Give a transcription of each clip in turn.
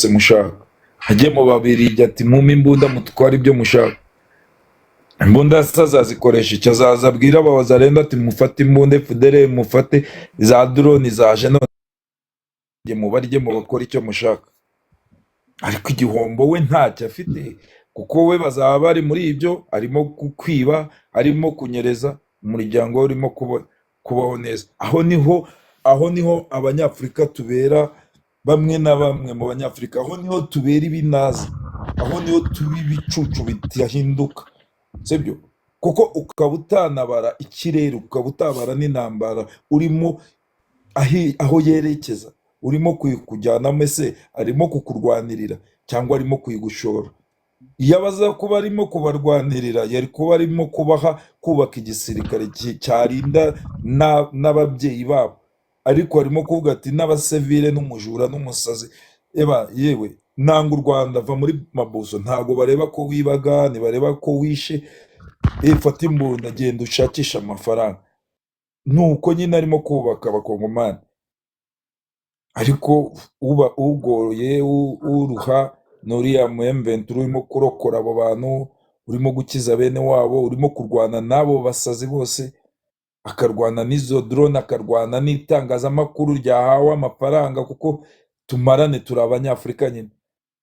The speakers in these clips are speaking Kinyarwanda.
Mushaka ajye mu Babirigi, ati: "Mumpe imbunda, mutware ibyo mushaka." Imbunda se azazikoresha icyo? Azaza abwira abawazalendo ati: "Mufate imbunda, FDLR, mufate za drone zaje, none mubarye, mubakore icyo mushaka." Ariko igihombo we ntacyo afite, kuko we bazaba bari muri ibyo arimo kwiba, arimo kunyereza, umuryango we urimo kubaho neza. Aho niho Abanyafurika tubera, bamwe na bamwe mu Banyafurika, aho niho tubera ibinazi, aho niho tuba ibicucu bidahinduka, sibyo? Kuko ukaba utanabara ikirere, ukaba utabara n'intambara urimo aho yerekeza, urimo kuyikujyanamo. Ese arimo kukurwanirira cyangwa arimo kuyigushora? Iyo abaza kuba arimo kubarwanirira, yari kuba arimo kubaha kubaka igisirikare cyarinda n'ababyeyi babo. Ariko arimo kuvuga ati n'abasivile n'umujura n'umusazi, eba yewe nanga u Rwanda, va muri mabuso. Ntabwo bareba ko wibaga, ntibareba ko wishe. Fata imbunda, genda ushakishe amafaranga. Nuko nyine arimo kubaka Abakongomani, ariko uba ugoye, uruha ni uriya mu M23 urimo kurokora abo bantu, urimo gukiza bene wabo, urimo kurwana n'abo basazi bose, akarwana n'izo drone, akarwana n'itangazamakuru ryahawe amafaranga, kuko tumarane turi Abanyafurika nyine,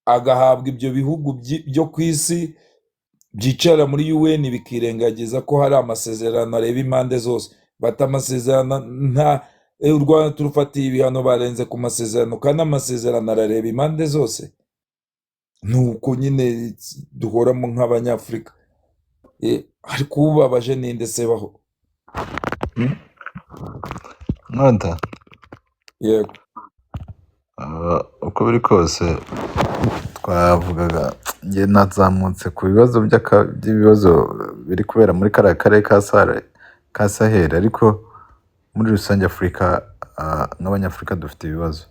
agahabwa ibyo bihugu byo ku isi byicara muri UN bikirengagiza ko hari amasezerano areba impande zose. Bata amasezerano, nta u Rwanda turufatiye ibihano, barenze ku masezerano, kandi amasezerano arareba impande zose. Nuko nyine duhoramo nk'Abanyafurika. Ariko ubabaje ninde se baho? Hmm? Mwanta. Yego. Uko biri kose twavugaga, njye nazamutse ku bibazo by'ibibazo biri kubera muri kariya karere ka Sahel, ka Sahel, ariko muri rusange Afurika, nk'Abanyafurika dufite ibibazo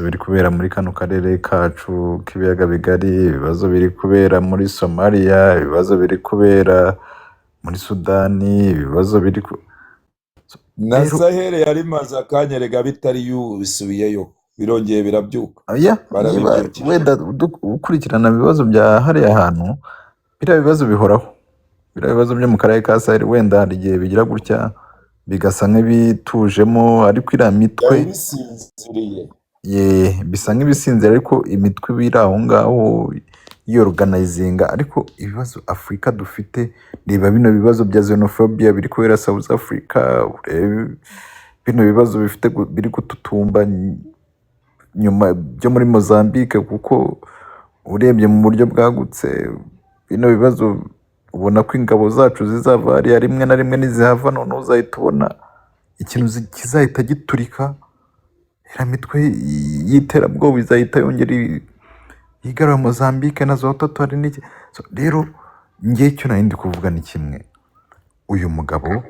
biri kubera muri kano karere kacu k'ibiyaga bigari, ibibazo biri kubera muri Somalia, ibibazo biri kubera muri Sudani, ibibazo biri ku Na rero Sahel yari imaze akanya rega bitari bisubiyeyo, birongeye birabyuka. Oya, niba Barabibyukije. wenda ukurikirana ibibazo bya hariya hantu, biriya bibazo bihoraho, biriya bibazo byo mu karere ka Sahel, wenda hari igihe bigira gutya bigasa nk'ibitujemo, ariko iriya mitwe Byari bisinziriye. Ye, bisa nk'ibisinzira, ariko imitwe iba iri aho ngaho yorganizinga. Ariko ibibazo Afurika dufite, reba bino bibazo bya xenophobia biri kubera South Africa, urebe bino bibazo bifite biri gututumba nyuma byo muri Mozambique, kuko urebye mu buryo bwagutse bino bibazo ubona ko ingabo zacu zizava hariya rimwe na rimwe. Nizihava, noneho uzahita ubona ikintu kizahita giturika. Iriya mitwe y'iterabwoba izahita yongera yigarura Mozambique na za Tatu hari n'iki. So, rero njye icyo nari ndi kuvuga ni kimwe: uyu mugabo,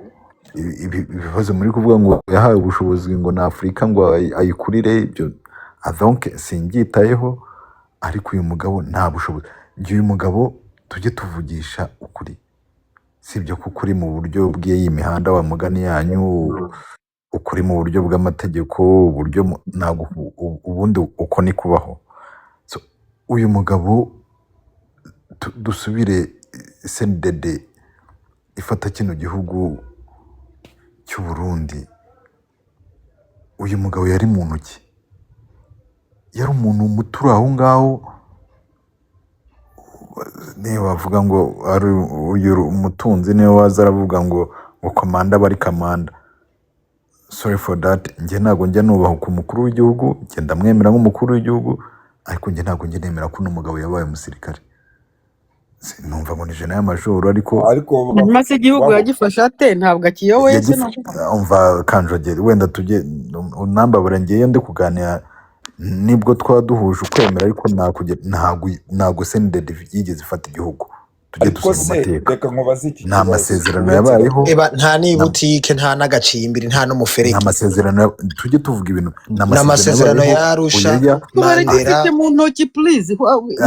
ibibazo muri kuvuga ngo yahawe ubushobozi ngo ni Afurika ngo ayikurire, ibyo donc simbyitayeho, ariko uyu mugabo nta bushobozi. Njye uyu mugabo, tujye tuvugisha ukuri, sibyo? Kuko uri mu buryo bw'iyi mihanda wa mugani yanyu, ukuri mu buryo bw'amategeko, uburyo ntabwo ubundi uko ni kubaho. So, uyu mugabo, dusubire CNDD ifata kino gihugu cy'u Burundi, uyu mugabo yari mu ntoki, yari umuntu muto uri aho ngaho. Niyo bavuga ngo ari uyu umutunzi, niwe waza aravuga ngo komanda aba ari kamanda. Sorry for that, njye ntabwo njya nubaha ku mukuru w'igihugu. Njye ndamwemera nk'umukuru w'igihugu, ariko njye ntabwo njya nemera ko uno mugabo yabaye umusirikare. Numva ngo ni général major, ariko Ariko Hanyuma se igihugu baho yagifashe ate? Ntabwo akiyoboye se? Umva kanjogera, wenda tujye unambabura, ngewe ndi kuganira nibwo twaba duhuje ukwemera, ariko ntabwo CNDD yigeze ifata igihugu. Tujye Ariko dusoma se amateka. Reka nkubaze iki Nta kibazo masezerano uretse yabayeho. Eba nta n'ibutike, nta n'agacimbiri, nta Nta n'umuferege. masezerano tujye tuvuga ibintu, nta N'amasezerano masezerano yabayeho. ya Arusha. Oya. Ko Mandela. baragifite mu ntoki, please.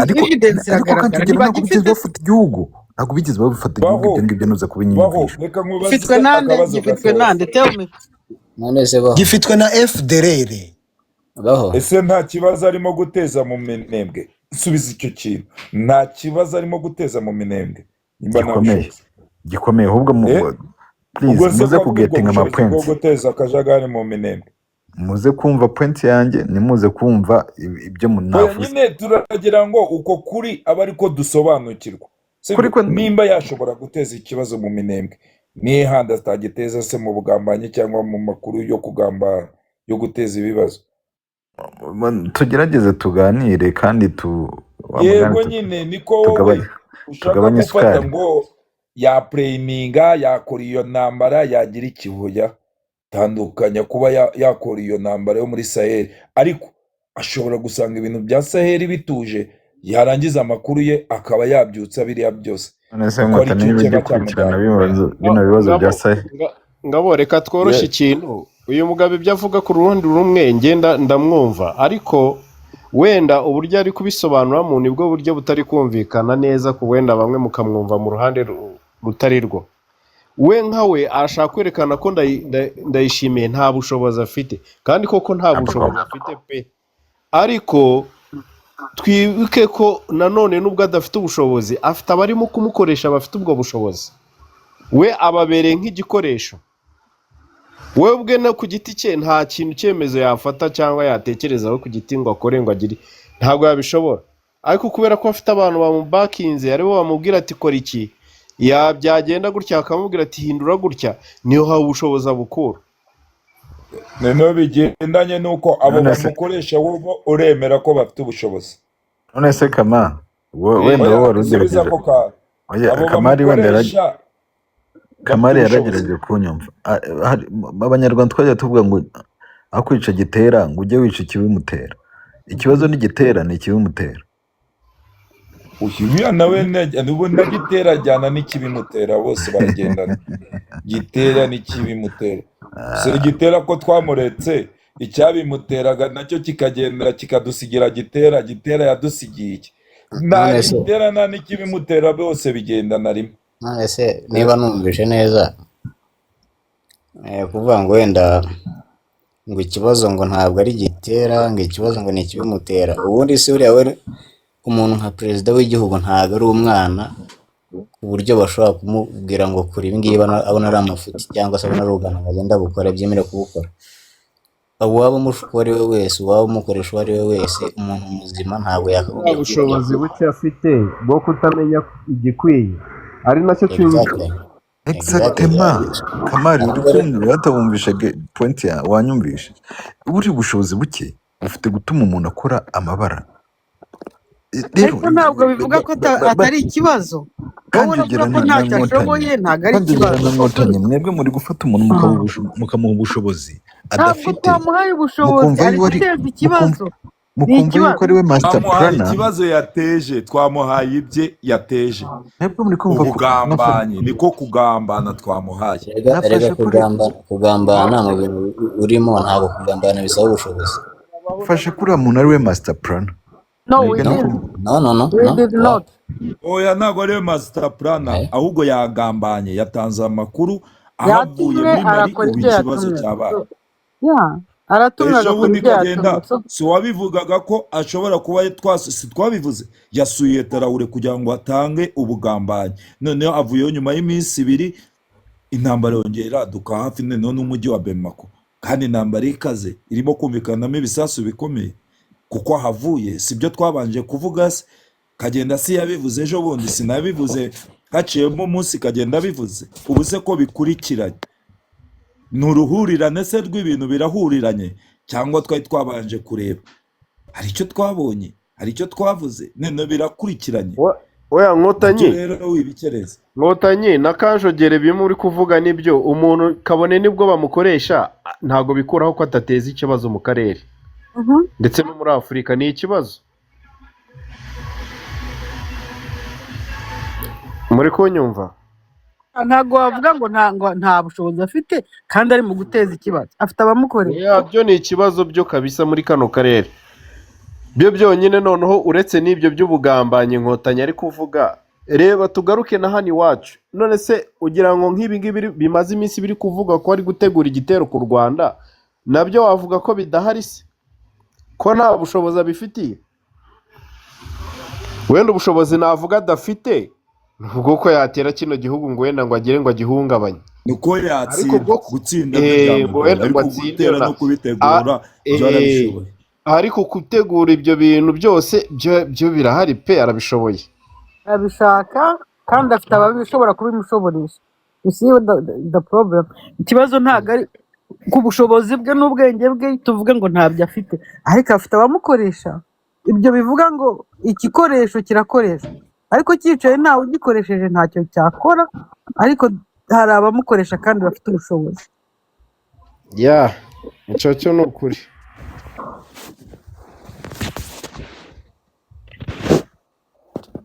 Ariko Evidence ariko iragaragara. kanjogera, ntabwo bigeze Ntibagifite. bafata igihugu, ntabwo bigeze bafata igihugu. Baho Ibyo ngibyo ntuza baho kubinyumvisha. Reka nkubaze Gifitwe nande? akabazo Gifitwe gatoya. nande? Tell me. None se baho? Gifitwe na FDLR. Abaho. Ese nta kibazo arimo guteza mu Minembwe? Subiza icyo kintu. Nta kibazo arimo guteza mu Minembwe nimba nta Gikomeye. bushobozi? Gikomeye ahubwo. Eh, Please, ubwo se muze ko afite ubwo kugetinga bushobozi bwo amapoints, guteza akajagari mu Minembwe? Muze kumva point yanjye, ntimuze kumva ibyo Oya, navuze. nyine turagira ngo uko kuri abe ariko dusobanukirwa, Kuri sibyo? ko Nimba yashobora guteza ikibazo mu Minembwe, nihe handi atagiteza se mu bugambanyi cyangwa mu makuru yo kugambana, yo guteza ibibazo? Tugerageze tuganire kandi tu wa mugani Yego nyine niko wowe tugabanye ushaka tugabanye gufata isukari. ngo yapureyininga, yakora iyo ntambara, yagira ikibuya tandukanya kuba yakora iyo ntambara yo muri Saheli, ariko ashobora gusanga ibintu bya Saheli bituje, yarangiza amakuru ye akaba yabyutsa biriya byose, None se kuko ari Nkotanyi, cyo niba ujya cyaba gukurikirana cyamujyanye. bino bibazo bya Ngabo, Saheli. Ngabo, reka tworoshye ikintu. Uyu mugabo ibyo avuga ku ruhande rumwe ngenda ndamwumva, ariko wenda uburyo ari kubisobanuramo nibwo buryo butari kumvikana neza, ku wenda bamwe mukamwumva mu ruhande rutari rwo. We nka we arashaka kwerekana ko Ndayishimiye nta bushobozi afite, kandi koko nta Ntabwo bushobozi afite pe. Ariko twibuke ko nanone nubwo adafite ubushobozi, afite abarimo kumukoresha bafite ubwo bushobozi. We ababereye nk'igikoresho. We ubwe no ku giti cye nta kintu cyemezo yafata cyangwa yatekerezaho ku giti ngo akore, ngo agire, ntabwo yabishobora. Ariko kubera ko afite abantu bamubakinze, aribo bamubwira ati kora iki, ya byagenda gutya, bakamubwira ati hindura gutya, niho haba ubushobozi abukura. Noneho bigendanye n'uko abo None se bamukoresha, wowe uremera ko bafite ubushobozi? None se kama wenda Oya, wowe wari subiza ugerageje. ako kantu. Oya, Abo Kamari wenda bamukoresha bafite Kamari ubushobozi. yaragerageje kunyumva. Abanyarwanda twajya tuvuga ngo aho kwica Gitera ngo ujye wica ikibimutera. Ikibazo ni Gitera, ni ikibimutera. Uyu nawe ubu na Gitera ajyana n'ikibimutera, bose baragendana. Gitera n'ikibimutera. Si Gitera ko twamuretse, icyabimuteraga nacyo kikagendera kikadusigira Gitera. Gitera yadusigiye iki? Nta None se Gitera nta n'ikibimutera, bose bigendana rimwe. None se niba numvise neza, kuvuga ngo wenda ngo ikibazo ngo ntabwo ari Gitera, ngo ikibazo ngo ni ikibimutera, ubundi se uriya we umuntu nka perezida w'igihugu ntabwo ari umwana ku buryo bashobora kumubwira ngo kora ibi ngibi, abona ari amafuti cyangwa se abona ari ubuganga agenda bukora byemerewe kubukora. Uwaba umushuka uwo ari we wese, uwaba umukoresha uwo ari we wese, umuntu muzima ntabwo Bwa yakagombye bushobozi buke afite bwo kutamenya igikwiye, ari nacyo Exactly. Exactement. Kamari, uri Ntabwo ari kumva batabumvisha point ya wanyumvishe. Buri bushobozi buke bufite gutuma umuntu akora amabara. Rero Ariko ntabwo bivuga ko atari ikibazo. Wowe Kanjogera uravuga ko na ntacyo Nkotanyi. ashoboye, ntabwo ari Kanjogera ikibazo. na Nkotanyi, mwebwe muri gufata umuntu mukamuha ubushobozi Ntabwo adafite, twamuhaye ubushobozi, mukumva ari yuko ari guteza ikibazo. Ni mukumva yuko ikibazo. ari we master Twamuhaye planner. ikibazo yateje, twamuhaye ibye yateje. Mwebwe muri kumva ko Ubugambanyi niko kugambana twamuhaye. Erega nafashe kuri kugambana mu bintu urimo, ntabwo kugambana bisaba ubushobozi. Fashe kuri uriya muntu ari we master planner. No, we Mwebwe No, didn't. no, no, no, We no. did not. Oya, ntabwo ariwe master planner, Eh? ahubwo yagambanye, yatanze amakuru ahavuye Yatumwe muri Mali, arakora ubu ibyo ikibazo yatumwe. cyabaye. So, yeah, aratumwe Ejo agakora bundi ibyo kagenda yatumwe. So, si wabivugaga ko ashobora kuba si twabivuze, yasuye Tarawure kugira ngo atange ubugambanyi, noneho avuyeho nyuma y'iminsi 2 intambara yongera iraduka hafi noneho n'umujyi wa Bamako, kandi intambara ikaze irimo kumvikanamo ibisasu bikomeye kuko ahavuye. Si byo twabanje kuvuga se? Kagenda si yabivuze ejo bundi? Sinabivuze haciyemo umunsi Kagenda abivuze? Ubu se ko bikurikiranye, ni uruhurirane se rw'ibintu birahuriranye, cyangwa twari twabanje kureba, hari icyo twabonye, hari icyo twavuze, none birakurikiranye? Oya Nabyo Nkotanyi, rero wibikereza. Nkotanyi na Kanjogere, bimwe uri kuvuga nibyo. Umuntu kabone nibwo bamukoresha, ntabwo bikuraho ko adateza ikibazo mu karere ndetse no muri Afurika ni ikibazo. Muri kunyumva? Ntabwo wavuga ngo nta bushobozi afite kandi ari mu guteza ikibazo, afite abamukorera. Oya, byo ni ikibazo byo kabisa muri kano karere byo byonyine. Noneho uretse n'ibyo by'ubugambanyi Inkotanyi ari kuvuga, reba tugaruke na hano iwacu. None se ugira ngo nk'ibi ngibi bimaze iminsi biri kuvuga ko ari gutegura igitero ku Rwanda, nabyo wavuga ko bidahari se? Ko nta bushobozi abifitiye. Wenda ubushobozi navuga adafite ni ubw'uko yatera kino gihugu ngo wenda ngo agere ngo agihungabanye, Ni uko ariko yatsinda, bwo gutsinda ngo ntibyamugora, wenda ngo ariko atsinde gutera na no kubitegura byo arabishoboye. Ariko gutegura ibyo bintu byose byo birahari pe, arabishoboye. Arabishaka kandi afite ababishobora kubimushoboresha. You see the problem, ikibazo ntabwo ari ku bushobozi bwe n'ubwenge bwe, tuvuge ngo ntabyo afite, ariko afite abamukoresha. Ibyo bivuga ngo igikoresho kirakoreshwa, ariko cyicaye ntawe ugikoresheje ntacyo cyakora, ariko hari abamukoresha kandi bafite ubushobozi. Ya, icyo cyo ni ukuri.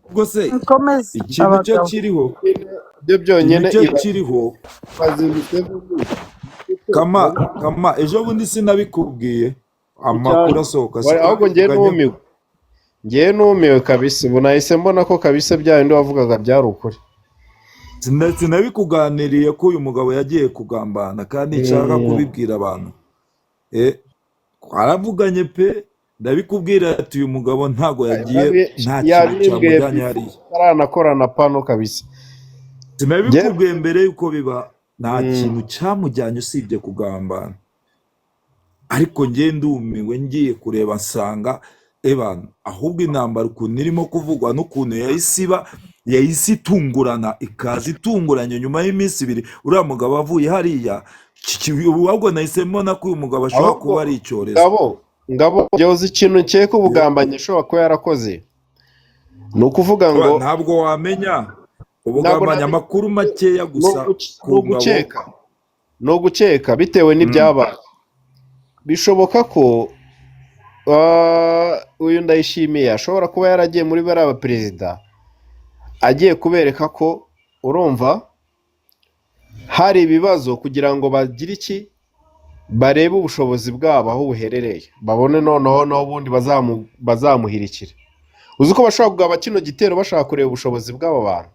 Ubwo se Mukomeze ikintu cyo abagabo. kiriho, Byo ikintu byonyine cyo kiriho, ibazindutse. Kama kama ejo bundi sinabikubwiye, amakuru asohoka Ahubwo ngewe sitwabivuganye. numiwe, ngewe numiwe kabisa. Ubu nahise mbona ko kabisa bya bindi wavugaga byari ukuri. Sinabikuganiriye ko uyu mugabo yagiye kugambana, kandi nshaka kubibwira abantu. Twaravuganye pe, ndabikubwira ati uyu mugabo ntago yagiye, nta kintu Yabimbwiye cyamujyanye hariya. ataranakorana pano kabisa. Sinabikubwiye mbere yuko biba, nta kintu cyamujyanye usibye kugambana. Ariko njye ndumiwe, ngiye kureba nsanga ebana, ahubwo intambara ukuntu irimo kuvugwa n'ukuntu yahise iba, yahise itungurana, ikaza itunguranye nyuma y'iminsi 2 uriya mugabo avuye hariya. Ahubwo nahise mbona ko uyu mugabo ashobora Ahubwo kuba ari icyorezo. Ngabo ngabo, ikintu nkeka ubugambanyi ashobora kuba yarakoze ni ukuvuga ngo Ntabwo wamenya ntabwo ubugambanyi, namenye amakuru makeya gusa ku ni ngabo. ugukeka, ni ugukeka bitewe n'ibyabaye. Bishoboka ko uyu Ndayishimiye ashobora kuba yaragiye muri bariya baperezida agiye kubereka ko urumva hari ibibazo, kugira ngo bagire iki, barebe ubushobozi bwabo aho buherereye, babone noneho naho ubundi bazamuhirikira. Uzi ko bashobora kugaba kino gitero bashaka kureba ubushobozi bw'aba bantu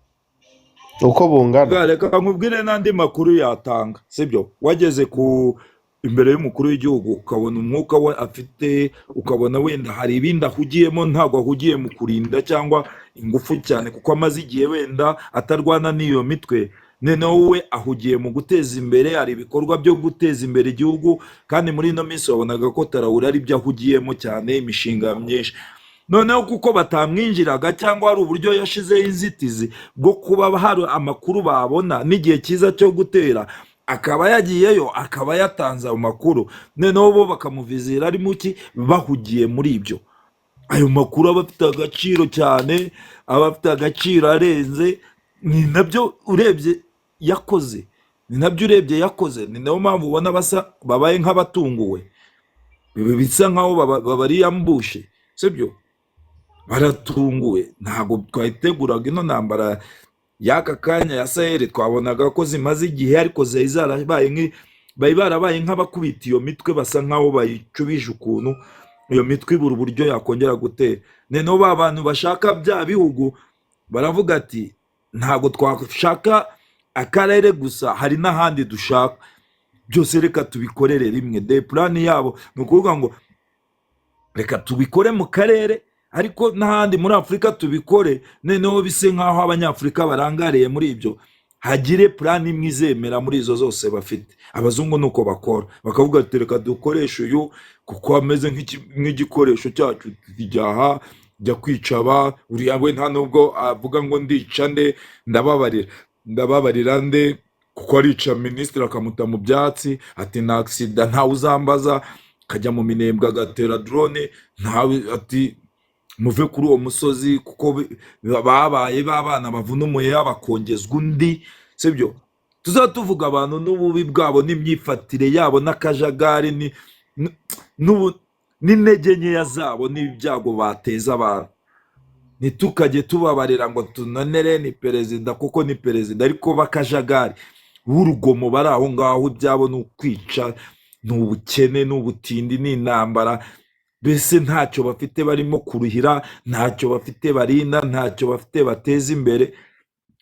uko bungana. Reka nkubwire n'andi makuru yatanga, sibyo? Wageze ku imbere y'umukuru w'igihugu ukabona umwuka we afite, ukabona wenda hari ibindi ahugiyemo, ntabwo ahugiye mu kurinda cyangwa ingufu cyane, kuko amaze igihe wenda atarwana n'iyo mitwe. Noneho we ahugiye mu guteza imbere, hari ibikorwa byo guteza imbere igihugu, kandi muri ino minsi wabonaga ko Tarawura ari byo ahugiyemo cyane, imishinga myinshi. Noneho kuko batamwinjiraga cyangwa hari uburyo yashizeho inzitizi bwo kuba hari amakuru babona n'igihe cyiza cyo gutera, akaba yagiyeyo akaba yatanze ayo makuru, noneho bo bakamuvizira ari muki bahugiye muri ibyo. Ayo makuru aba afite agaciro cyane, aba afite agaciro arenze. Ni nabyo urebye yakoze, ni nabyo urebye yakoze, ni nayo mpamvu ubona basa babaye nk'abatunguwe, bisa nkaho babariyambushe, sibyo? Baratunguwe, ntabwo twayiteguraga ino ntambara y'aka kanya ya Sahel. Twabonaga ko zimaze igihe, ariko zari zarabaye bari barabaye nk'abakubita iyo mitwe, basa nkaho bayicubije ukuntu iyo mitwe ibura uburyo yakongera gutera. Noneho ba bantu bashaka bya bihugu baravuga ati ntabwo twashaka akarere gusa, hari n'ahandi dushaka, byose reka tubikorere rimwe. De plan yabo ni ukuvuga ngo reka tubikore mu karere, ariko n'ahandi muri Afurika tubikore. Noneho bise nk'aho abanyafurika barangariye muri ibyo, hagire plan imwe izemera muri izo zose bafite. Abazungu ni uko bakora, bakavuga ati reka dukoreshe uyu kuko ameze nk'igikoresho cyacu, tujya jya kwica aba, uriya we nta nubwo avuga ngo ndica nde, ndababarira, ndababarira nde, kuko arica minisitiri akamuta mu byatsi ati nta agisida ntawe uzambaza, akajya mu Minembwe agatera drone ntawe, ati muve kuri uwo musozi kuko babaye b'abana bavuna umuheha bakongezwa undi, sibyo? Tuzaba tuvuga abantu n'ububi bwabo n'imyifatire yabo n'akajagari n'intege nkeya zabo n'ibyago bateza abantu. Ntitukajye tubabarira ngo tunonere ni perezida kuko ni perezida, ariko b'akajagari b'urugomo bari aho ngaho, ibyabo ni ukwica, ni ubukene, ni ubutindi, ni intambara, mbese ntacyo bafite barimo kuruhira, ntacyo bafite barinda, ntacyo bafite bateza imbere,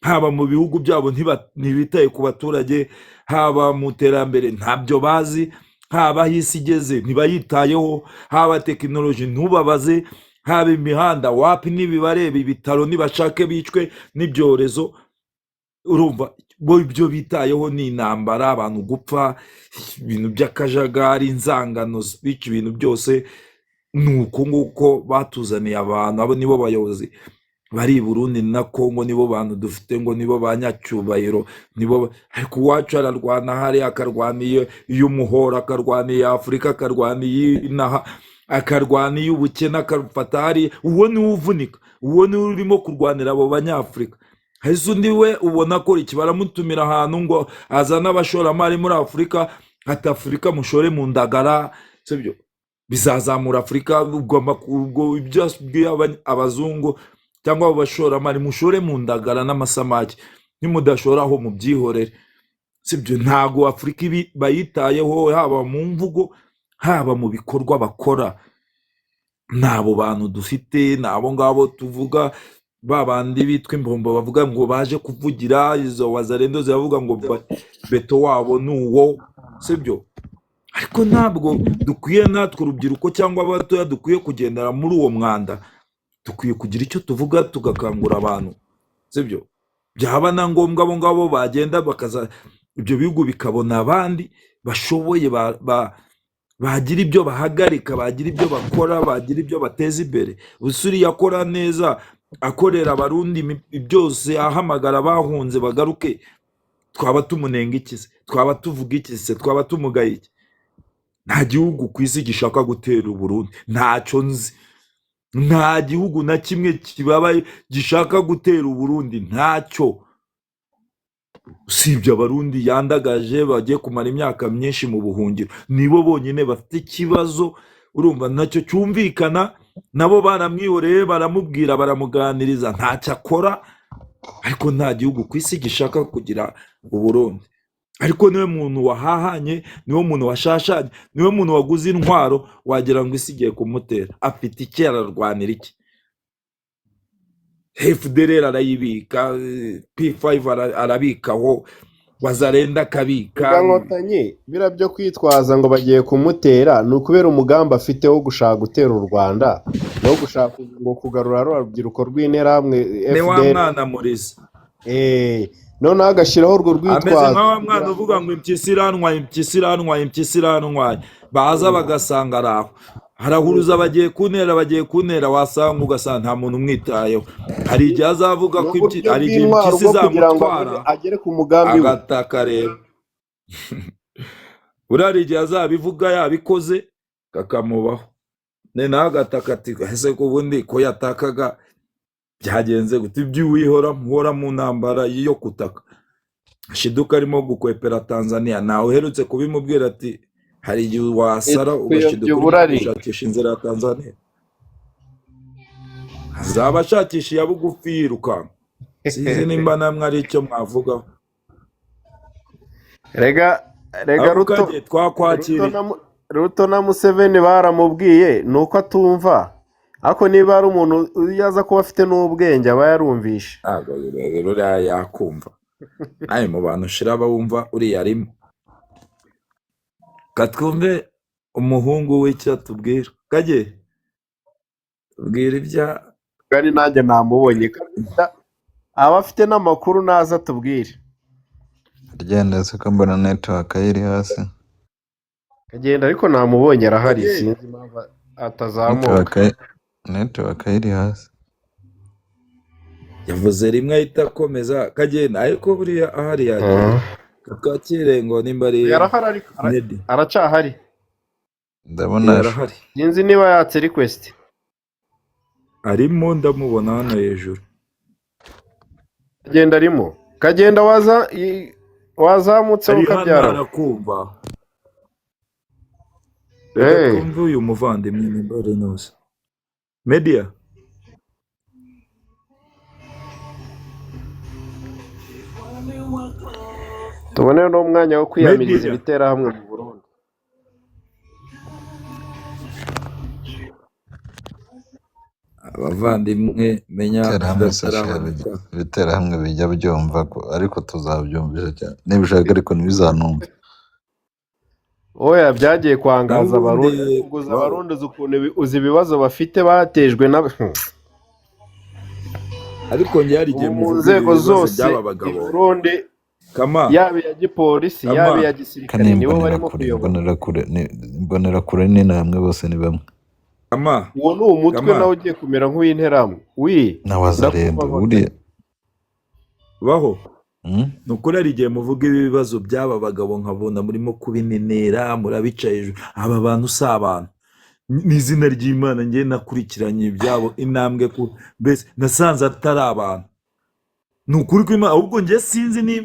haba mu bihugu byabo ntibitaye ku baturage, haba mu iterambere ntabyo bazi. Haba aho isi igeze ntibayitayeho, haba tekinoloji ntubabaze, haba imihanda wapi ntibibareba, ibitaro nibashake bicwe n'ibyorezo. Urumva bo ibyo bitayeho ni intambara, abantu gupfa, ibintu by'akajagari, inzangano, speech, ibintu byose ni uko nguko. Batuzaniye abantu, abo nibo bayobozi bari i Burundi na Kongo, nibo bantu dufite ngo nibo banyacyubahiro, nibo. Ariko uwacu ararwana hariya, akarwana iyo iy'umuhoro, akarwana iya Afurika, akarwana iy'inaha, akarwana iy'ubukene, akafata hariya. Uwo niwe uvunika, uwo niwe urimo kurwanira abo banyafurika. Hese undi we ubona akora iki? Baramutumira ahantu ngo azane abashoramari muri Afurika, ati Afurika mushore mu ndagara, sibyo bizazamura Afurika. Ubwo ubwo ibyo abwiye abazungu cyangwa abo bashoramari, mushore mu ndagara n'amasamaki, nimudashoraho mubyihorere, sibyo? Ntabwo Afurika ibi bayitayeho, haba mu mvugo, haba mu bikorwa bakora. Ni abo bantu dufite, ni abo ngabo tuvuga, ba bandi bitwa imbombo bavuga ngo baje kuvugira izo wazarendo, ziravuga ngo beto wabo ni uwo, sibyo? Ariko ntabwo dukwiye natwe urubyiruko cyangwa abatoya dukwiye kugendera muri uwo mwanda. Dukwiye kugira icyo tuvuga, tugakangura abantu, sibyo? Byaba na ngombwa abo ngabo bagenda bakaza, ibyo bihugu bikabona abandi bashoboye bagira ibyo bahagarika, bagira ibyo bakora, bagira ibyo bateza imbere. Usuriye akora neza, akorera abarundi byose, ahamagara abahunze bagaruke, twaba tumunenga iki se? Twaba tuvuga iki se? Twaba tumugaye iki? Nta gihugu ku isi gishaka gutera Uburundi, ntacyo nzi. Nta gihugu na kimwe kibabaye gishaka gutera Uburundi, ntacyo, usibye abarundi yandagaje bagiye kumara imyaka myinshi mu buhungiro, nibo bonyine bafite ikibazo. Urumva nacyo cyumvikana, nabo baramwihoreye, baramubwira, baramuganiriza, ntacyo akora. Ariko nta gihugu ku isi gishaka kugira Uburundi. Ariko niwe muntu wahahanye, niwe muntu washashanye, niwe muntu waguze intwaro, wagira ngo isi igiye kumutera. Afite iki? Ararwanira iki? FDLR arayibika, P5 arabikaho, wazarenda akabika. Rega Nkotanyi, biriya byo kwitwaza ngo bagiye kumutera ni ukubera umugambi afite wo gushaka gutera u Rwanda no gushaka ngo kugarura ruriya rubyiruko rw'interahamwe Ni wa FDL. mwana muriza. Noneho agashyiraho urwo Ameze rwitwazo nka wa mwana kugira ngo uvuga ngo impyisi irantwaye, impyisi irantwaye, impyisi irantwaye, baza bagasanga ari aho harahuruza, bagiye kuntera, bagiye kuntera, wasanga ugasanga nta muntu umwitayeho. Hari igihe azavuga ni ko uburyo hari igihe bw'intwaro impyisi bwo kugira ngo abone izamutwara agere ku mugambi we. agataka. Rero buriya hari igihe azabivuga yabikoze kakamubaho, noneho agataka ati ese ko ubundi ko yatakaga byagenze gute? Ibyo wihora muhora mu ntambara yo kutaka, shiduka arimo gukwepera Tanzania, ntawe uherutse kubimubwira ati hari igihe wasara Kuyobya ugashiduka urimo uburari. gushakisha inzira ya Tanzania. Azaba ashakisha iya bugufi yirukanka. Sinzi nimba namwe ari icyo mwavugaho. Rega rega Aho Ruto kagiye Ruto twakwakiriye. na Ruto na Museveni baramubwiye ni uko atumva, ariko niba ari umuntu yaza kuba afite n'ubwenge aba yarumvishe. Ntabwo rero uriya yakumva, nawe mu bantu ushira abawumva uriya arimo. Katwumve umuhungu w'icyo atubwira. Kage tubwira ibya Kandi nanjye namubonye, aba afite n'amakuru naza atubwire. Agenda se ko mbona network ye iri hasi? Kagenda ariko namubonye arahari. Kage sinzi impamvu atazamuka. Network ye iri hasi. Yavuze rimwe ahita akomeza kagenda, ariko buriya ahari yagiye. Twakire ngo nimba ari Yarahari ariko Nedi. aracyahari. Ndabona aje. Yarahari. Sinzi niba yatse request. Arimo, ndamubona hano hejuru. Kagenda arimo, Kagenda waza wazamutse Ari hano. ukabyara. Arakumva. Reka twumve uyu muvandimwe nimba ari nose media. Tubone n'umwanya wo kwiyamiriza Media. ibiterahamwe mu Burundi. Abavandimwe menya Ibiterahamwe se sha, bataraboneka. Ibiterahamwe bijya byumva ko, ariko tuzabyumvisha cyane nibishaka, ariko ntibizanumve. Oya, byagiye Naho kwangaza ubundi Abarundi, ariko ubwo uzi Abarundi, uzi ukuntu uzi ibibazo bafite batejwe na ariko njye hari igihe ubu mu muvuga ibi nzego bibazo zose by'aba i bagabo. Burundi, Kama yaba iya gipolisi, yaba kama iya gisirikare, Kane nibo barimo imbonerakure kuyobora. imbonerakure imbonerakure ni namwe bose ni bamwe. Kama Uwo ni umutwe kama nawe ugiye kumera nk'uw'interahamwe wi Na wazarendo ndakumva. buriya. Baho. Mm? Ni ukuri hari igihe muvuga ibi bibazo by'aba bagabo nkabona murimo kubinenera, murabica hejuru. Aba bantu si abantu, ni izina ry'Imana. Njye nakurikiranye ibyabo intambwe ku mbese nasanze atari abantu, ni ukuri kw'Imana. Ahubwo njye sinzi ni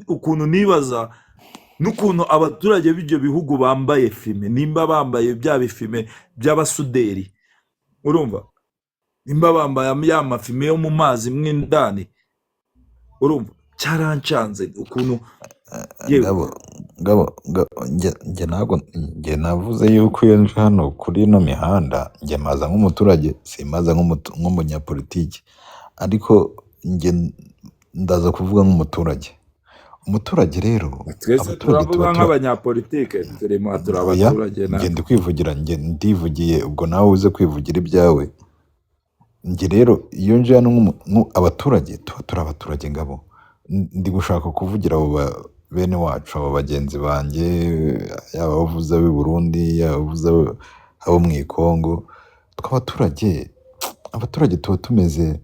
ukuntu nibaza n'ukuntu abaturage b'ibyo bihugu bambaye fime, nimba bambaye bya bifime by'abasuderi, urumva, nimba bambaye ya mafime yo mu mazi mw'indani, urumva cyarancanze ukuntu yewe. Ngabo, ngabo, njye ntabwo njye navuze yuko iyo nje hano kuri ino mihanda njye maza nk'umuturage, simaza nk'umunyapolitiki, ariko njye ndaza kuvuga nk'umuturage. Umuturage rero, Twese abaturage turavuga tuba tura nk'abanyapolitike, turimo turi Oya, abaturage njye natwe. ndi kwivugira, njye ndivugiye, ubwo nawe uze kwivugira ibyawe. Njye rero iyo nje hano abaturage tuba turi abaturage, ngabo. Ndi gushaka kuvugira abo bene wacu, abo bagenzi banjye, yaba abavuze ab'i Burundi, yaba abavuze abo mu Ikongo. Tw'abaturage, abaturage tuba tumeze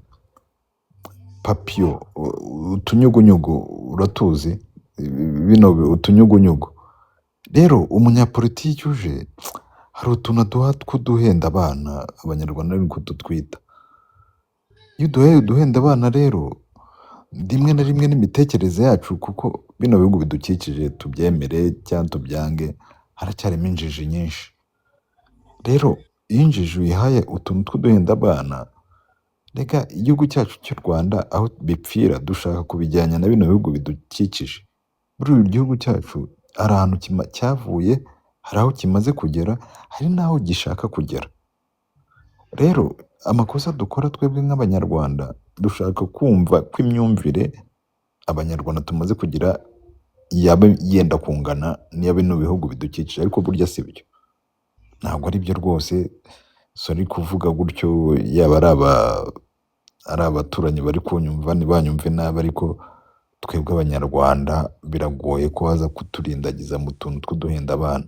papiyo, utunyugunyugu, uratuzi bino utunyugunyugu. Rero umunyapolitiki uje hari utuntu aduha tw'uduhenda abana, Abanyarwanda niko tutwita. Iyo uduhaye uduhenda abana rero, rimwe na rimwe n'imitekerereze yacu, kuko bino bihugu bidukikije, tubyemere cyangwa tubyange, haracyarimo injiji nyinshi. Rero iyo injiji uyihaye utuntu tw'uduhenda abana, reka igihugu cyacu cy'u Rwanda aho bipfira dushaka kubijyanya na bino bihugu bidukikije. Buriya igihugu cyacu hari ahantu cyavuye, hari aho kimaze kugera, hari n'aho gishaka kugera. Rero amakosa dukora twebwe nk'Abanyarwanda, dushaka kumva ko imyumvire Abanyarwanda tumaze kugira yaba yenda kungana n'iya bino bihugu bidukikije, ariko burya si byo, ntabwo ari byo rwose. Sorry kuvuga gutyo, yaba ari abaturanyi bari kunyumva ntibanyumve nabi, ariko twebwe Abanyarwanda biragoye ko baza kuturindagiza mu tuntu tw'uduhenda abana.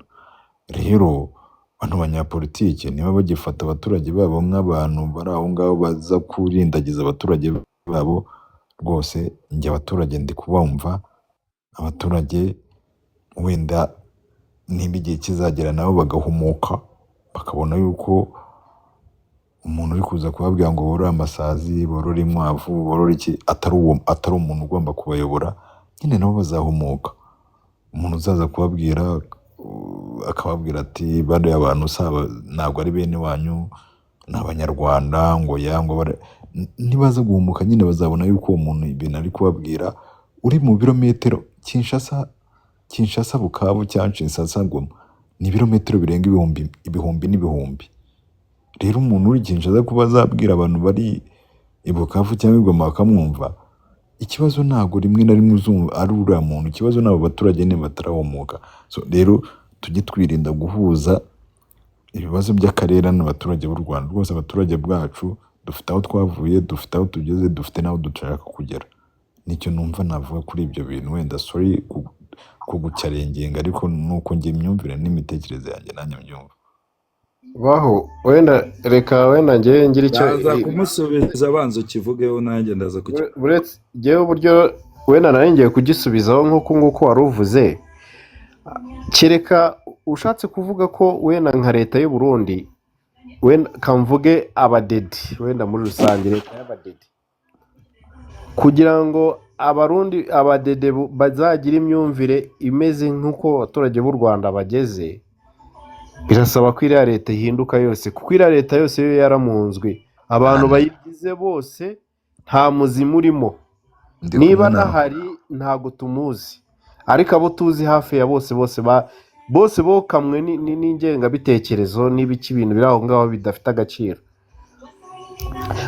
Rero bano banyapolitike niba bagifata abaturage babo nk'abantu bari aho ngaho baza kurindagiza abaturage babo, rwose njye abaturage ndi kubumva. Abaturage wenda niba igihe kizagera nabo bagahumuka, bakabona yuko umuntu uri kuza kubabwira ngo borore amasazi, borore inkwavu, borore iki, atari uwo, atari umuntu ugomba kubayobora nyine, nabo bazahumuka. Umuntu uzaza kubabwira akababwira ati bariya bantu saba ntabwo ari bene wanyu, ni Abanyarwanda, ngo ya ngo nibaza guhumuka nyine bazabona yuko uwo muntu ibintu ari kubabwira uri mu birometero Kinshasa, Kinshasa Bukavu cyangwa Kinshasa Goma, ni ibirometero birenga ibihumbi ibihumbi n'ibihumbi. Rero umuntu uri Kinshasa kuba azabwira abantu bari i Bukavu cyangwa i Goma bakamwumva, ikibazo ntabwo rimwe na rimwe uzumva ari uriya muntu, ikibazo ni abo baturage nyine batarahumuka. So rero tujye twirinda guhuza ibibazo by'akarere n'abaturage b'u Rwanda. Rwose abaturage bwacu dufite aho twavuye, dufite aho tugeze, dufite n'aho dushaka kugera. Nicyo numva navuga kuri ibyo bintu. Wenda sorry kugucyarengenga, ariko nuko njye imyumvire n'imitekerereze yanjye nanjye mbyumva. Baho wenda reka wenda njyewe ngira icyo Ndaza kumusubiza, abanza ukivugeho, nanjye ndaza kuki Uretse njyewe uburyo wenda nari ngiye kugisubizaho nk'uku nguku wari uvuze, kereka ushatse kuvuga ko wenda nka leta y'u Burundi, wenda kamvuge abadedi, wenda muri rusange leta y'abadedi, kugira ngo Abarundi abadede bazagire imyumvire imeze nk'uko abaturage b'u Rwanda bageze, birasaba ko iriya leta ihinduka yose, kuko iriya leta yose yo yaramunzwe, abantu Cyane. bayigize bose nta muzima urimo. Ndi Niba kumwe nawe. anahari ntabwo tumuzi, ariko abo tuzi hafi ya bose bose bose bokamwe n'ingengabitekerezo n'ibiki, ibintu biri aho ngaho bidafite agaciro.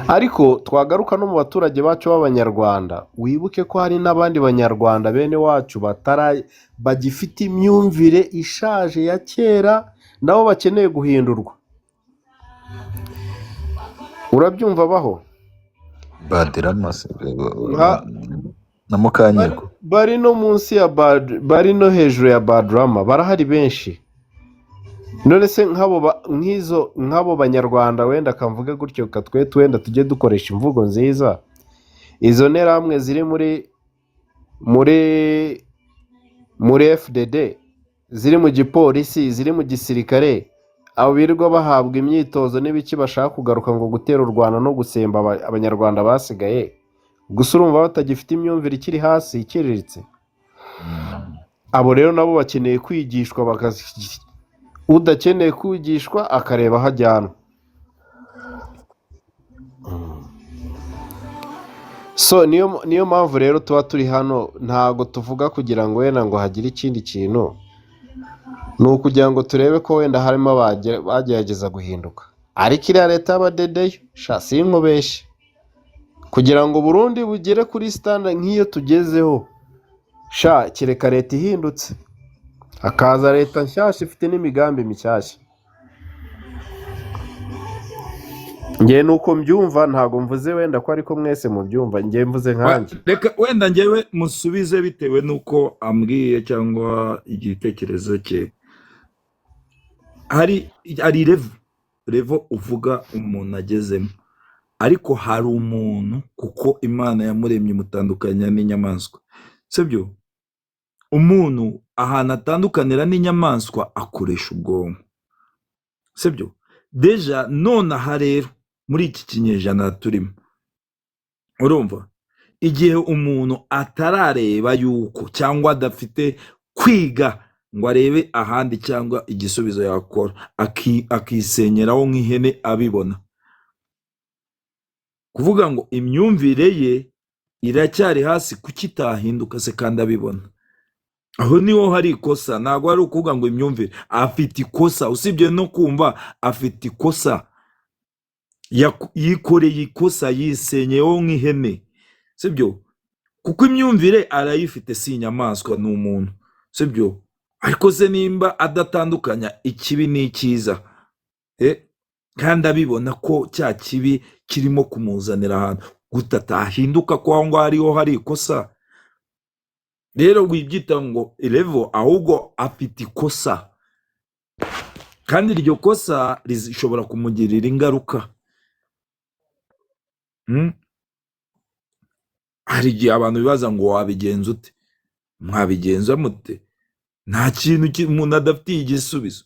Ariko twagaruka no mu baturage bacu b'Abanyarwanda, wibuke ko hari n'abandi Banyarwanda bene wacu batara bagifite imyumvire ishaje ya kera, nabo bakeneye guhindurwa. Urabyumva baho? Badirama se Nka na Mukanyiko. Bari no munsi ya bad, bari no hejuru ya Badrama, barahari benshi. None se nk'abo nk'izo nk'abo Banyarwanda, wenda kamvuge gutyo, katwe wenda tujye dukoresha imvugo nziza, izo nterahamwe ziri muri FDD, ziri mu gipolisi, ziri mu gisirikare, abo birirwa bahabwa imyitozo n'ibiki, bashaka kugaruka ngo gutera u Rwanda no gusemba Abanyarwanda basigaye gusa, urumva batagifite imyumvire ikiri hasi, iciriritse? Abo rero nabo bakeneye kwigishwa, udakeneye kwigishwa akareba aho ajyanwa. So niyo mpamvu rero tuba turi hano, ntago tuvuga kugira ngo wenda ngo hagire ikindi kintu, ni ukugira ngo turebe ko wenda harimo bagerageza guhinduka. Ariko iriya leta y'abadedeyo sha sinkubeshye, kugira ngo Burundi bugere kuri standard nk'iyo tugezeho, sha kereka leta ihindutse, hakaza leta nshyashya ifite n'imigambi mishyashya. Njye nuko mbyumva, ntago mvuze wenda ko ariko mwese mubyumva, njye mvuze nkanjye. Reka wenda njyewe musubize bitewe n'uko ambwiye cyangwa igitekerezo cye. Hari level uvuga umuntu agezemo, ariko hari umuntu kuko Imana yamuremye imutandukanya n'inyamaswa, sibyo? Umuntu ahantu atandukanira n'inyamaswa akoresha ubwonko, sibyo? Déjà nonaha rero muri iki kinyejana turimo, urumva igihe umuntu atarareba yuko cyangwa adafite kwiga ngo arebe ahandi cyangwa igisubizo yakora, akisenyeraho nk'ihene abibona, kuvuga ngo imyumvire ye iracyari hasi, kuki itahinduka se kandi abibona? Aho niho hari ikosa. Ntabwo ari ukuvuga ngo imyumvire, afite ikosa, usibye no kumva afite ikosa, yikoreye ikosa, yisenyeho nk'ihene, sibyo? Kuko imyumvire arayifite, si inyamaswa, ni umuntu, sibyo? Ariko se nimba adatandukanya ikibi n'icyiza, kandi abibona ko cya kibi kirimo kumuzanira ahantu, gute atahinduka ko aho ngaho ariho hari ikosa? Rero wibyita ngo level, ahubwo afite ikosa, kandi iryo kosa rishobora kumugirira ingaruka. Hari igihe abantu bibaza ngo wabigenza ute, mwabigenza mute? Nta kintu umuntu adafitiye igisubizo.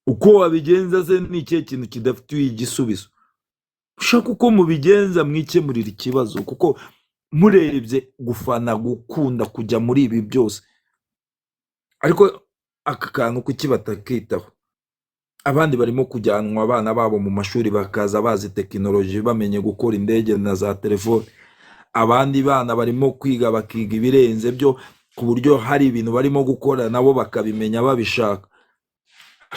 Uko wabigenza se ni ikihe kintu kidafitiye igisubizo? Ushaka uko mubigenza mwikemurira ikibazo, kuko murebye gufana, gukunda kujya muri ibi byose, ariko aka kantu kuki batakitaho? Abandi barimo kujyanwa abana babo mu mashuri bakaza bazi tekinoloji, bamenye gukora indege na za telefone. Abandi bana barimo kwiga bakiga ibirenze byo, ku buryo hari ibintu barimo gukora nabo bakabimenya babishaka.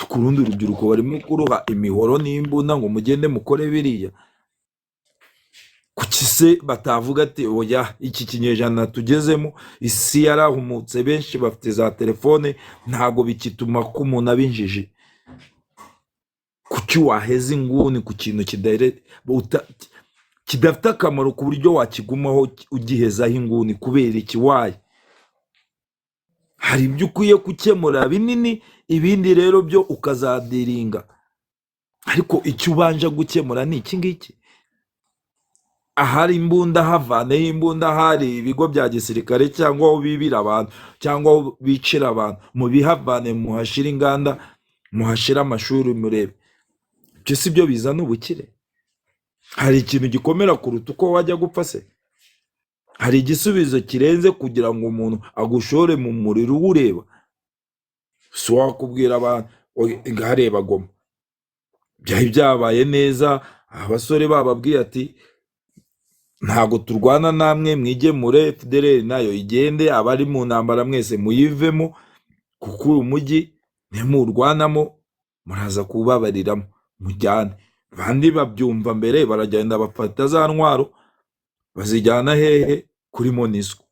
Ku rundi rubyiruko barimo kuruha imihoro n'imbunda ngo mugende mukore biriya. Kuki se batavuga ati oya, iki kinyejana tugezemo isi yarahumutse, benshi bafite za telefone, ntago bikituma ko umuntu aba injiji. Kuki waheza inguni ku kintu kidafite akamaro ku buryo wakigumaho ugihezaho inguni? Kubera iki? Waye hari ibyo ukwiye gukemura binini, ibindi rero byo ukazadiringa, ariko icyo ubanje gukemura ni iki ngiki. Ahari imbunda havaneho imbunda, hari ibigo bya gisirikare cyangwa aho bibira abantu cyangwa aho bicira abantu, mubihavane, muhashire inganda, muhashire amashuri, murebe. Ibyo si byo bizana ubukire? Hari ikintu gikomera kuruta uko wajya gupfa se? Hari igisubizo kirenze kugira ngo umuntu agushore mu muriro uwureba? Si wakubwira abantu ngareba Goma byari byabaye neza, abasore bababwiye ati ntabwo turwana namwe, mwigemure, FDLR nayo igende, abari mu ntambara mwese muyivemo, kuko uyu mujyi ntimurwanamo muraza kubabariramo, mujyane. Bandi babyumva mbere baragenda bafata za ntwaro bazijyana hehe? Kuri MONUSCO.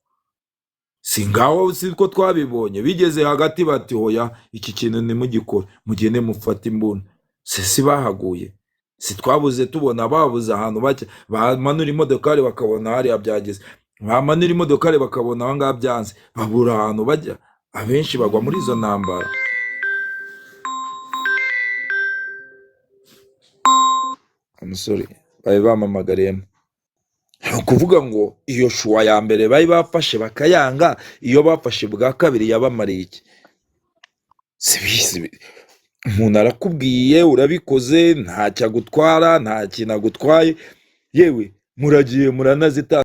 Si ngaho, si ko twabibonye bigeze hagati bati hoya, iki kintu ntimugikore, mugende mufate imbunda. Si bahaguye, si twabuze tubona babuze ahantu bake bamanura imodokari bakabona hariya byageze, bamanura imodokari bakabona aho ngaho byanze, babura ahantu bajya, abenshi bagwa muri izo ntambara. Umusore bari bamamagariyemo, ni ukuvuga ngo iyo shuwa ya mbere bari bafashe bakayanga, iyo bafashe bwa kabiri yabamariye iki? Si umuntu arakubwiye urabikoze, ntacyo agutwara, nta kintu agutwaye, yewe muragiye muranazitanga.